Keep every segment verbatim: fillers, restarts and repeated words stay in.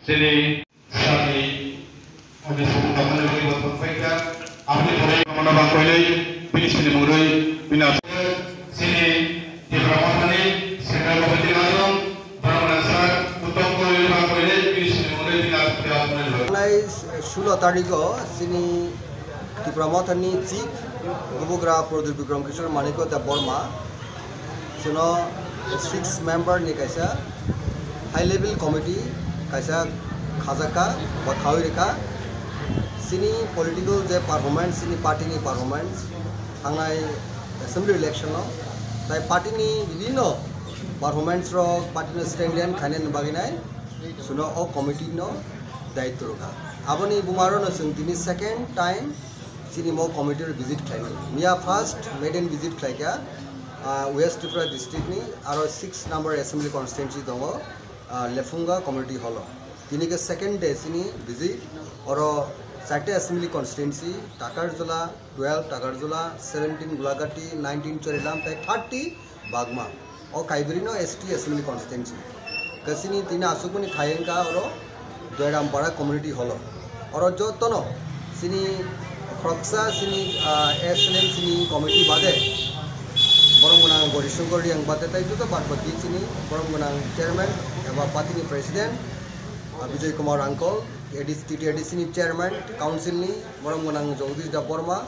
Chini sani oni sumung dakhani bini bosong paikha. Aboni pore mano bang koinai bini sini murui bini ase. Chini Tipra Mothani Central Committee Adong Brahmana Sir Uttom Koinai bang koinai bini sini murui bini ase. Nai sulo tarigo chini Tipra Mothani Chief Bubugra Prodip Bikram Kishore Manikya Debbarma. Chwngno six member ni kaisa high level committee kaisa khajakha ba khaui rikha. Chini political je performance, chini party ni performance, thangnai assembly election o, tai party ni bibhinno performance rok, party no strengthen khainani bagwi nai chwngno o committee no daitw rwkha. Aboni buma rokno chwng tini second time chini mo committee rok visit khlaimani. Miya first maiden visit khlaikha, ah, West Tripura district ni aro six number assembly constituency tongo, ah, Lefunga community hall o. Tini khe second day chini visit, oro charta assembly constituency, Takarjala twelve, Takarjala seventeen, Gulagati nineteen, Chorilam tei thirty Bagma. O Kaibrino S T Assembly Constituency. Kasini tini asukmani khai wngkha oro Doirampara Community Hall o. Oro jotono chini khoroksa chini, ah, S L M chini committee bade borok gwnang Gorishankar Reang bade tai joto bad baki chini borok gwnang chairman eba party ni president, ah, Bijoy Kumar uncle, A D C, T T A D C ni chairman, council ni borok gwnang Jagdish Debbarma,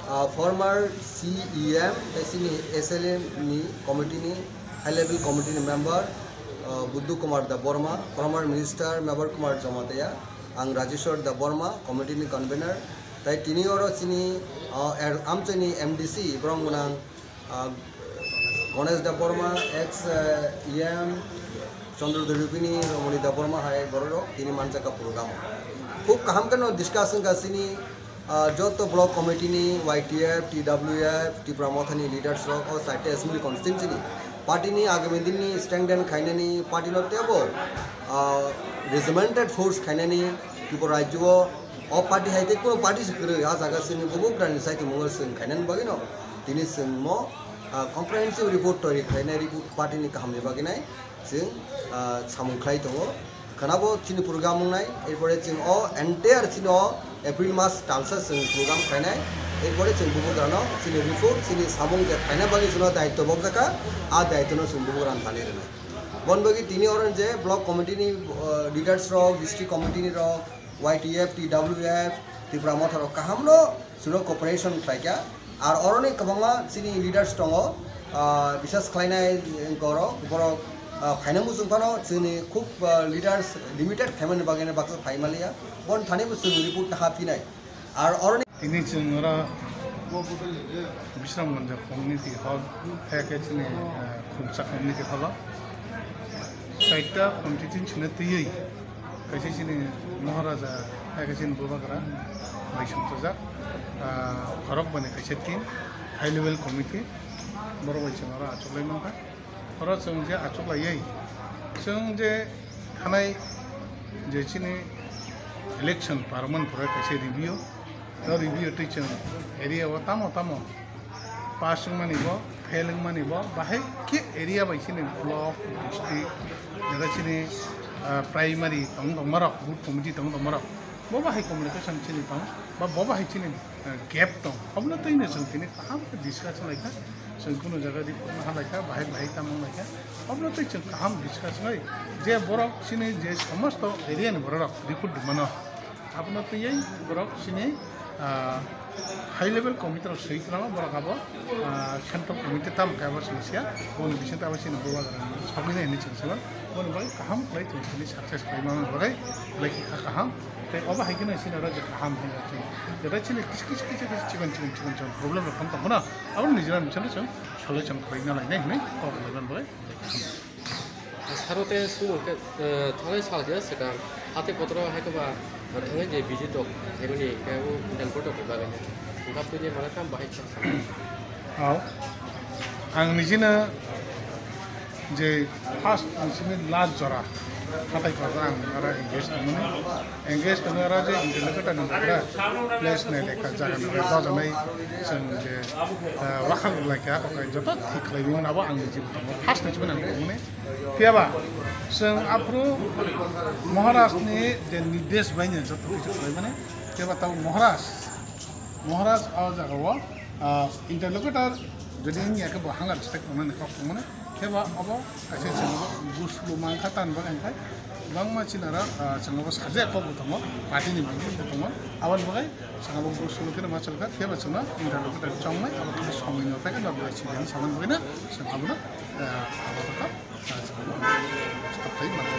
ah, former C E M, tei chini S L M ni committee ni high level committee ni member, ah, Buddu Kumar Debbarma, former minister Mebar Kumar Jamatia, ang Rajeshwar Debbarma, committee ni convener, tei tini oro chini, ah, er-, amchaini M D C borok gwnang, ah, Ganesh Debbarma, ex, ah, E M, Chandra Debini, Ramani Debbarma hai borok rok tini manjak program o. Khub kaham kheno discuss wngkha chini, ah, joto block committee ni Y T F, T W F, Tipra Mothani leaders rok o chaita assembly constituency ni party ni agami din ni strengthen khainani, party no tebo, ah, regimented force khainani Tripura rajyo o, o party hai tei kuno party se kwrwi, ah jaga chini bubugrani saikimungo chwng khainani bagwi no tini chwng mo, ah, comprehensive report toiri khainai, report party ni kaham ni bagwi nai chwng, ah, samung khlai tongo. Khwnabo chini program wngnai, erpore chwng o entire chini o April mas talsa chwng program khlainai, erpore chwng bubugrano chini report, chini samung je khaina bagwi chwngno daityo bokjakha, a daityono chwng bubugrano thani rwnai. Bon bagwi tini oro je block committee ni, uh, leaders rok, district committee ni rok, Y T F, T W F, Tipra Motha rok kahamno chwngno cooperation khlaikha. Ar oroni kwbangma chini leaders tongo, ah, bisas khlainai borok, borok, ah, phaina muchung phano chini khub, ah, leaders limited khaimani bagwi baksa phai manliya. Bon thani bo chwng report naha phinai. Ar oroni tini chwng oro Bisramganj community hall, hai khe chini, ah, Khumsa community hall o. Chaita committee chini twiwi kaisa chini Maharaja, hai khe chini Bubagra bai sumsajak, ah, khorok bani kaisa team, high level committee, borok bai chwng oro achuklai mankha. Oro chwng je achuklaiwi, chwng je thanai je chini election parman pore kaisa review, o review twi chwng area o tamo tamo pass wngmani bo, fail wngmani bo, bahai khe area bai chini block, district, jara chini, ah, primary tong tongmarok, booth committee tong tongmarok, bo bahai communication chini tong, ba bo bahai chini, ah, gap tong. Obono twi no chwng tini kaham khe discuss wnglaikha, chwng kunu jaga report no halaikha, bahai bahai tamo wnglaikha, obono twi chwng kaham discuss wngwi je borok chini je somosto area ni borok rok report rwmano. Abono twiwi borok chini, ah, high level committee rok swi kwlamo, borok abo, ah, central committee tamo khe abo swi siya, boni bisingtwi abo chini bubagra sabini hinwi chwng siman, boni bagwi kaham khlai chwng chini success khlai manna bagwi belai khe kha kaham. Tei obo hai kheno chini oro je kaham hinwi chwng, jeta chini kis kis kis kis chikon chikon chikon chikon problem rok tong tongmano, abo nijera nijera chwng solution khlai na lainai hinwi kok khlai man bagwi belai khe kaham. Saro tei sumung khe, eh, thanai sal khe swkang hati kotoro hai khe ba thangwi je visit rok khaimani khe o dan kotor khe bagwi khe. Wngkha puini mana kam bahai khe. Aw. Ang nijino je first nijini last jora Hatai kotor ang aro engage tongmani. Engage tongmani aro je interlocutor ni bagra place nai lekha jaga nai dojanai chwng je, ah, wakhang lai kha, okai joto thik khlai mani abo ang ni jibo tongo. First ni chibani ang tongmani. Phiyaba chwng aphuru Maharaj ni je nirdesh bai ni joto kichu khlai mani. Phiyaba tabo Maharaj Maharaj o jaga o, ah, interlocutor jodi wngya khe bo hunger strike tongnani kok tongmani, khe bo abo kaisa chwng bo guslo mankha tan bagwi khe kwbangma chini aro, ah, chwng bo sajak kok bo tongo, party ni meeting bo tongo, aboni bagwi chwng bo guslo khe ma chalkha, khe bo chwngno interlocutor chongmai abo khe somoi no phai khe norok bai chini samani bagwi no chwng abono, ah, abo khe, ah, chwng bo stop khai mano.